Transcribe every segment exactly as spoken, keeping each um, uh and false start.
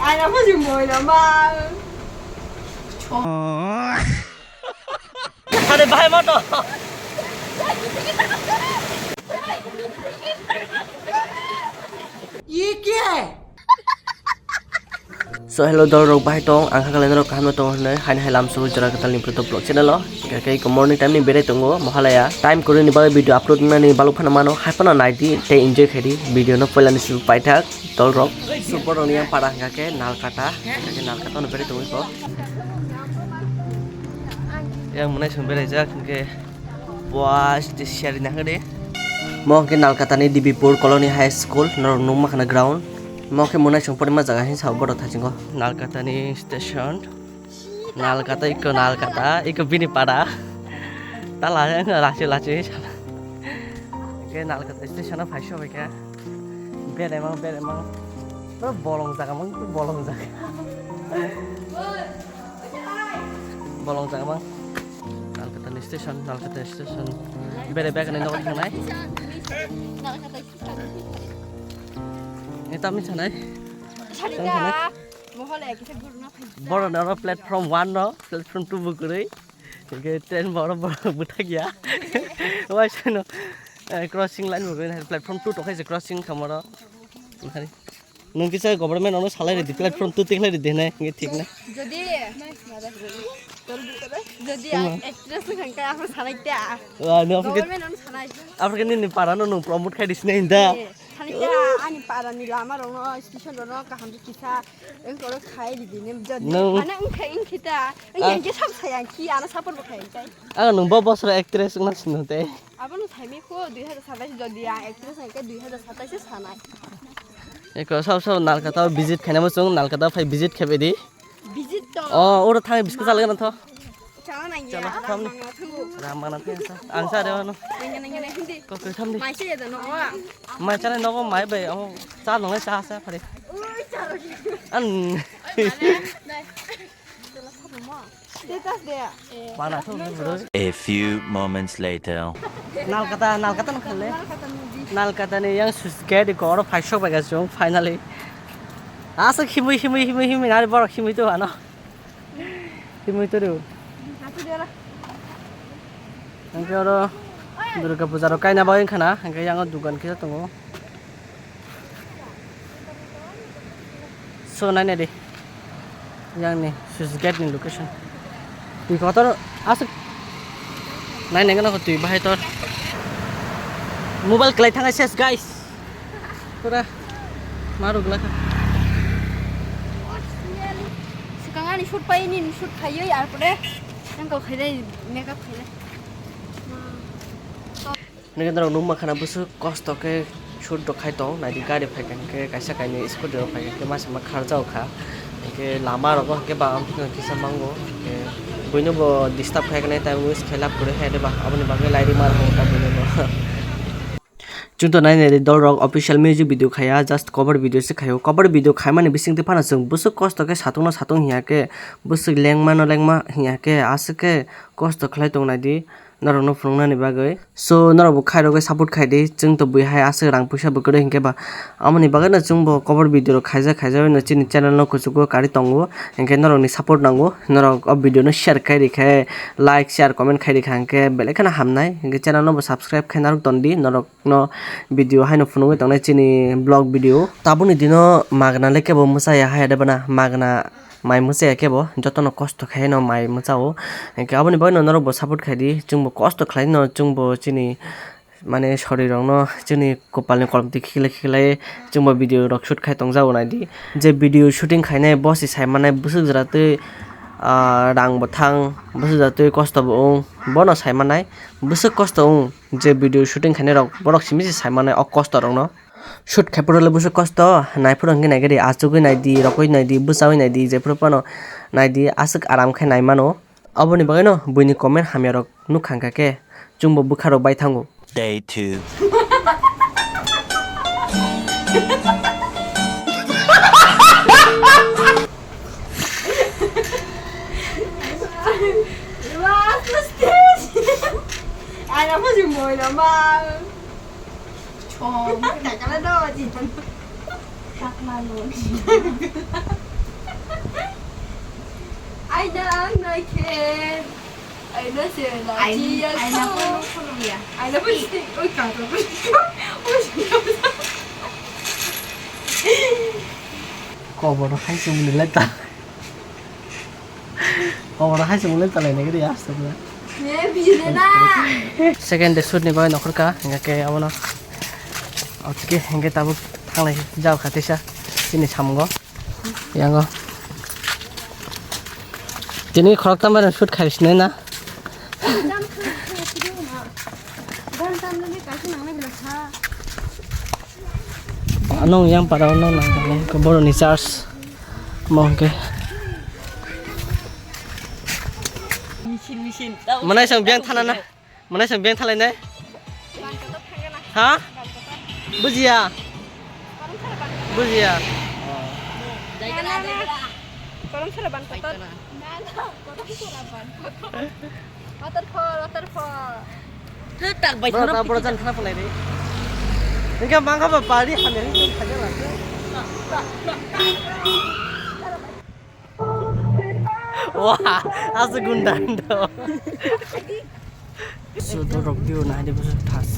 Ano mo si mo na ma. Are bhai ma to. Ye kya hai? So hello dol rok, bahai tong, ang kha kalainai rok kaham no tong hinwi, haini hai lamso jora kwtal ni photo vlog channel o. Hingkha khe iko morning time ni berai tongo, mohalaya time kwrwi ni bagwi video upload wngnani baluk phano mano, hai phano nai di tei enjoy khai di video no, poila ni simi paithak dol rok. So borok ni yang para hingkha khe Nalkata, hingkha khe Nalkata no berai tongwi ko. Yang mwnai song berai jak hingkhe. Bua, siyari nangkhe de. Mo hwnkhe Nalkatani D B Pur Colony High School, norok nukma khana ground. Mo khe mwnai song porima jaga hinwi sao borok thaisingo. Nalkatani station. Nalkata iko Nalkata, iko bini para. Ta la, lachi lachi hinwi sana. Hwnkhe Nalkata station o phai sobaikha. Beremang, beremang. Boro bolong jaga mang, bolong jaga. Bolong jaga mang. Nalkatani station, Nalkatani station. Bere bag ni nogo thangnai. Ni tamni sanai. Boro ni oro platform one no, platform two bo kwrwi. Hingke train boro boro bwthak ya. Waisano, eh, crossing line bo gwnang, platform two tokhe se crossing khamaro. Nwng kisa government ono salai ridi, platform two tikhlai ridi hinai, hingke thik na. Jodi, jodi ang actress wngkha hingke aphuru sanai ta. Wa, no, aphuru ke, government ono sanai. Aphuru ke nini para no nwng promote khai di sinai hinda. Eh, sanai ta, ani para ni lama rok no, station rok no, kaham kisa, wngkha khai ridi ne, jodi, no, mana wngkha, wngkha ta, wngkha, ah, hingke sab saya, ki ano support bo khai kai. Ang nwng bo bosra actress wngna sino te. Abono saimikho dui hazar satais jodi ang actress hwnkhe dui hazar satais se sanai. Eko sab sab Nalkata visit khaina muchung, Nalkata phai visit khabe di. Visit to. Oh, oro thang biscuit chalai na tho. Chala nang ya. Chala, tham ni. Rang mangna tho. Rang mangna tho sa. Ang sa de wano. Nang nang nang hindi. Ko ko tham di. Mai se ya da no. Mai chala no ko mai bai. Amo cha no cha sa phare. Ui cha. An. Status de. Mana thok ni bro. A few moments later. Nalkata, Nalkata no khale. Nalkata ni yang switch gate ko oro phai sok bai ga chung finally. Asa khimui, khimui, khimui, khimui, nari borok khimui to ano. Khimui to do. Hingke oro Durga puja rok kaina bagwi wngkha na, hingke yang o dugan kisa tongo. So, nainai di. Yang ni switch gate ni location. Twi kotor aswk. Nainai gana ko twi bahai tor. Mobile kwlai thangai ses, guys. Pura maruk lakha. Swkang ani shoot pai ni shoot khaiwi arpore. Yang kau khainai makeup khainai. Nini norok nukma khana bwswk kosto khe shoot rok khai tong, naidi gari phaikha hinkhe kaisa kainwi scooty rok phaikha hinkhe masa ma kharjao kha, hinkhe lama rogo hinkhe ba kisa mango, hinkhe buino bo disturb khaikha nai tai wish khe lab kwrwi khe de ba, aboni bagwi lairima rok ta buino bo. Chwng to nainai de dol rok official music video khaiya, just cover video se khaio, cover video khaimani bisingtwi phano chwng bwswk kosto khe satung no satung hiya khe, bwswk lengma no lengma hiya khe, aswk khe kosto khlai tong naidi. Norokno phunuknani bagwi. So, norokbo khairogwi support khaidi, chwng to bui hai aswk rang puisa bo kwrwi hinkhe ba. Amoni bagwino chwngbo cover video rok khaijak, khaijagwino chini channel no kuchugo kari tongo, hinkhe norokni support nango, norok o video no share khai rikhe, like, share, comment khai rikha hinkhe belai kheno hamnai, hinkhe channel no bo subscribe khai narwk tondi, norokno video haino phunugwi tongnai chini vlog video. Tabukni dino magna le kebo mwchaya hai de bana, magna mai mwchaya khe bo jotono kosto khaino mai mwchao. Hinkhe aboni bagwino norokbo support khaidi, chwngbo kosto khlaino, chwngbo chini mane sorirokno, chini kopalni kolomtwi khiklai khiklai chwngbo video rok shoot khai tongjago naidi. Je video shooting khainai bo se saimanai bwswk jora twi, ah, rang bo thang, bwswk jora twi kosto bo wng, bono saimanai bwswk kosto wng je video shooting khainai rok, borok simi se saimanai o kosto rokno. Shoot khai phuru le bwswk kosto, nai phuru hwnkhe nai khe de, achugwi nai di, rokwi nai di, bwchaui nai di, jephuru phano nai di, aswk aram khe nai mano. Aboni bagwino buini comment hamya rok nukha hwnkha khe chwngbo bwkha rok bai thango. Day two. Chom. Takla no. Takla no. Naikhe, aina se la, aina, chi ya aina ko. Ko nung khulum ya. Aina bo si, oi ka ko. Kobor hai se muni lai ta. Kobor hai se muni lai ta lai nai gari aste pura. Ne bire na. Second day shoot ni bagwi nokhor ka, hingke abono. Oke, hingke tabuk thanglai jao kha teisa chini samungo. Yango. Tini khoroktham bai shoot khai sinai na. Ano yang para no nang ko boro ni charge. Mo ke. Manai sang biang thana na. Manai sang beng thalai nai. Ha? Bujiya. Bujiya. Korom sara ban kotor. Korom sara ban kotor. Waterfall, waterfall. Bro, ta boro jan thana phalai di. Engka mangkha ba pari hamya ni thajak la. Wah, aswk gunda do. So, dorok view nai di, bwswk thas.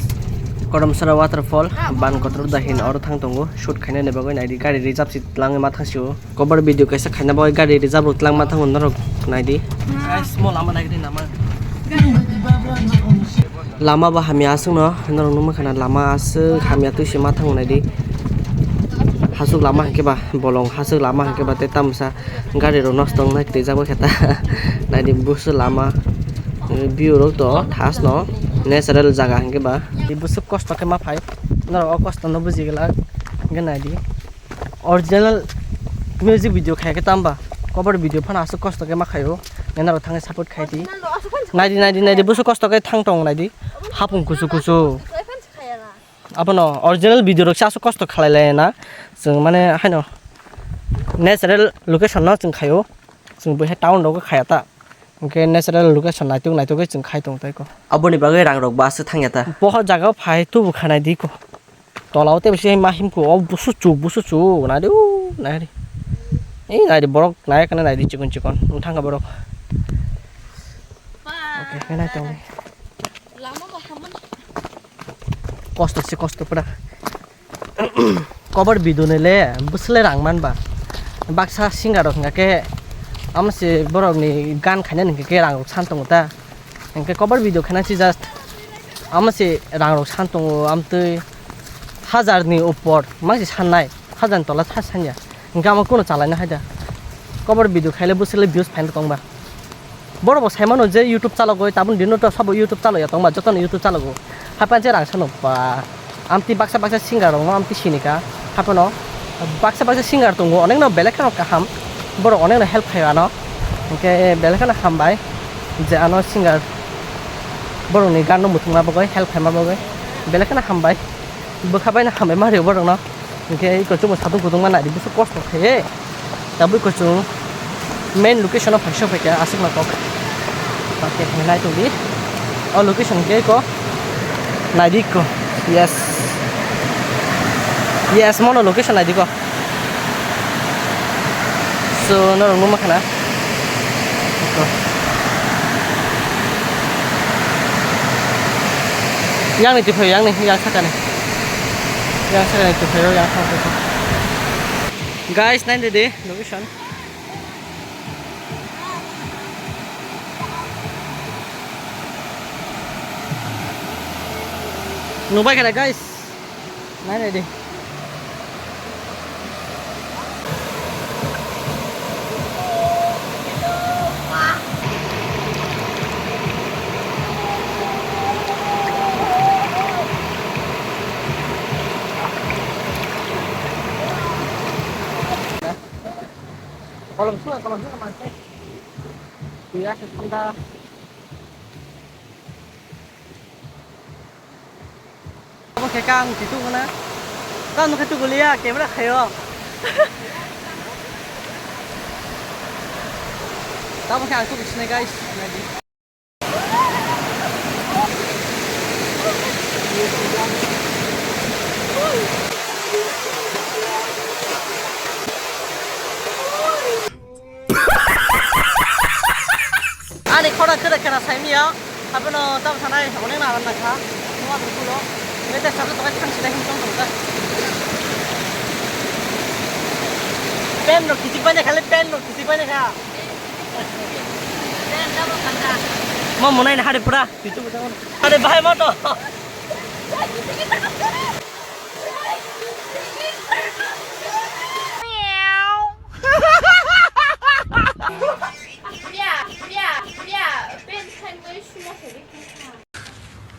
Kodomsara waterfall, ban kotor da hin oro thang tongo. Shoot khaina ni bagwi nai di, gari reserve si twlangwi ma thang sio. Cover video kaisa khaina bagwi gari reserve rok twlangma thango norok nai di. Guys, mo lama nai di nama. Lama bo hamya aswkno, norok nukma khana lama aswk hamya twi se ma thango nai di. Haswk lama hwnkhe ba bolong, haswk lama hwnkhe ba tei tamsa gari rok nosto wngnai twi jagwi khe ta. Nai di busu lama view rok to thas no natural jaga hwnkhe ba. Di busu kosto khe ma phai, norok o kosto no buji glak hwnkhe nai di. Original music video khai khe tamba cover video phano aswk kosto khe ma khaio. Nai norok thangwi support khai di. Original rok aswk phano nai di, nai di, nai di, busu kosto khe thang tong nai di. Hapung kusu kusu. Original rok aswk phano khaya na. Abono original video rok se aswk kosto khalai lai na. Chwng mane haino natural location no chwng khaio. Chwng bo hai town rogo khaya ta. Hwnkhe natural location naituk naituk khe chwng khai tong tai ko. Aboni bagwi rang rok bo aswk thangya ta. Boho jaga o phai tubu khanai di ko. Tola o tei bisi ma himku o busu chu busu chu nai di u nai di. Ei nai di borok nai kana nai di chikon chikon wng thang kha borok. Oke, khe nai tong di. Lama bo hamon. Kosto se kosto pura. Cover video ni le bwswk le rang man ba. Baksa singer rok hwnkha khe amo se borok ni gan khaina ni hwnkha khe rang rok san tongo ta. Hwnkhe cover video khaina se just amo se rang rok san tongo, amtwi hajar ni upor mang se sannai, hajar ni tola sa sanya. Hwnkhe amo kuno chalaina hai da. Cover video khaile bwswk le views phaina tong ba. Borok bo sai mano je YouTube chalogwi, tabuk dino to sabo YouTube chaloya tongma, jotono YouTube chalogo. Haphai je rang sano ba, amtwi baksa baksa singer rokno amtwi sinika. Haphano baksa baksa singer tongo, onekno belai kheno kaham. Borok onekno help khai ano. Hwnkhe belai kheno hambai je ano singer borokni ganno muthungma bagwi, help khaima bagwi belai kheno hambai. Bwkha baino hambai ma rio borokno. Hwnkhe iko chwngbo satung kutung ma nai di, bwswk kosto khe. Tabuk iko chwng main location o phaisa phaikha aswk nokok. Bakhe hwnwi nai tong di. O location hwnkhe iko nai di iko. Yes. Yes, mono location nai di iko. So, norok nukma khana. Iko. Yang ni twi phaio, yang ni, yang sakani. Yang sakani twi phaio, yang sakani. Guys, nai di di, location. Nukbai khana, guys. Nai nai di. Kolom sua, kolom sua, mas. Kuya, sesunda. Obo khe kang si tugo na. Tamo khe tugo liya, camera khayo. Tamo khe ang tugo sinai, guys. Kera saimiya, abono tamo sanai, onek na nang kha, numa bwrwi kulo, nete sabu tokai thang sinai him tong tong ta. Pen no kichik bani khale, pen no kichik bani kha. Mo monai na hari pura. Are bhai mo to.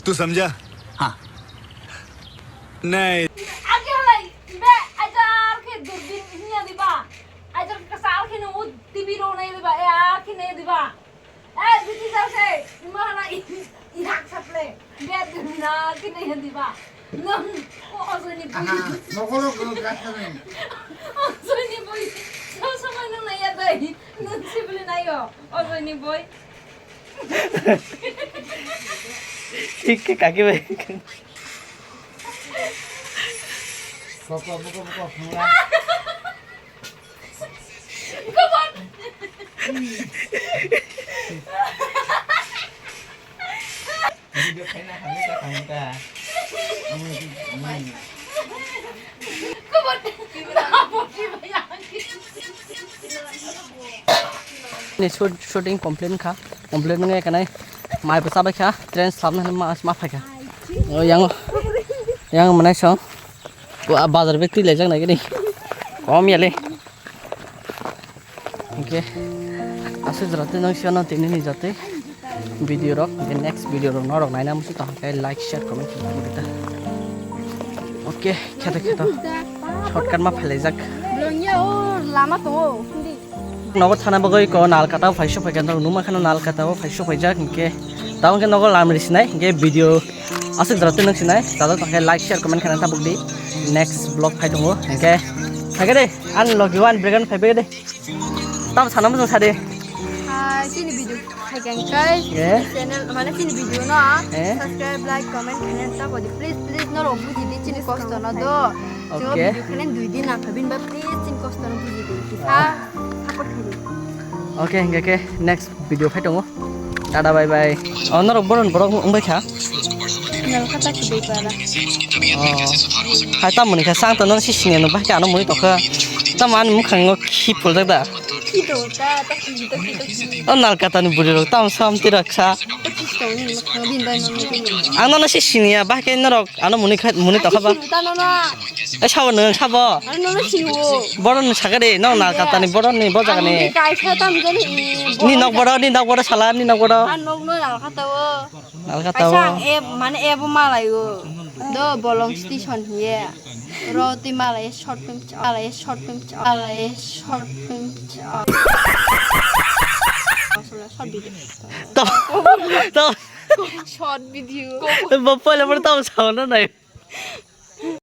तू समझा? हाँ। नहीं। Agi halai, be, ajar khe durdin hiya diba? Ajar khe kasal khe no T V ro nai diba? E, a khe nai diba? Eh, biti jase, imana i, i hak saple. Be durdin na khe nai diba? Nang, o ojoni bui. Aha, nokolo gulu kasa nai. Ojoni bui, so sama nang nai ya dai. Nang sibli nai yo, ojoni bui. Kiki kaki bai. Koko, buko, buko, khangla. Video khaina hamya ta hamya ta. Ni shoot, shooting complete kha. Complete nang ekha nai. Mai bwsa bai kha. Train slap nang ma, ma phai kha. O yang, yang manai song. Wa bazar bek twi lejak nai gini. Kom yale. Hingke aswk jora twi nang siyano tini ni jatwi video rok, hingke next video rok norok naina muchung tong khe like, share, comment khe tamo rita. Oke, kheto kheto shortcut ma phailaijak. Belongya o lama tongo, hindi. Nogo thana bagwi ko Nalkata o phaiso phaikha, norok numa khana Nalkata o phaiso phaijak, hingke tamo khe nogo lam risinai, hingke video aswk jora twi nang sinai, chajak tong khe like, share, comment khaina tabuk di. Next vlog phai tongo, hingke thangkhe de, ang logi wan bregan phai bagwi de. Tam sana mujung sade. Hai, chini video khaikha kai. Eh? Channel, mane chini video no, eh? Subscribe, like, comment, khaina ta bodi. Please, please, norok buji di chini kosto no do. Chini video khaina dui din nang kha, bini ba please chini kosto no buji di. Kisa support khai di. Oke, hingke ke next video phai tongo. Tada bye bye. Oh, norok boron borok wng bai kha. Nalkata khe bai para. Oh. Hai tamo ni kha sang to non si sini no bai kha ano muni to kha. Tamo ani mukhang o khi phuljak da. Khi do ta ta khi do khi do khi. Oh, Nalkata ni buri rok tamo sam ti raksa. Ta khi to ni mukhang din bai no. Ang no si sini ya bai kha norok ano muni kha muni to kha ba. Khi ta no na. Eh, sabo nung sabo. Ano no sini wo. Boron ni sakade no Nalkata ni boron ni bojak ni. Ani kai kha tam jani. Ni nok boro ni nok boro sala ni nok boro. An nok no Nalkata wo. Nalkata wo. Kaisa ang app, mane app o malai o. Do Bolong station hiye. Ro twi malai short film cha-, malai short film cha-, malai short film cha-, short video. To, to. Short video. Bo pala pala to sa na nai.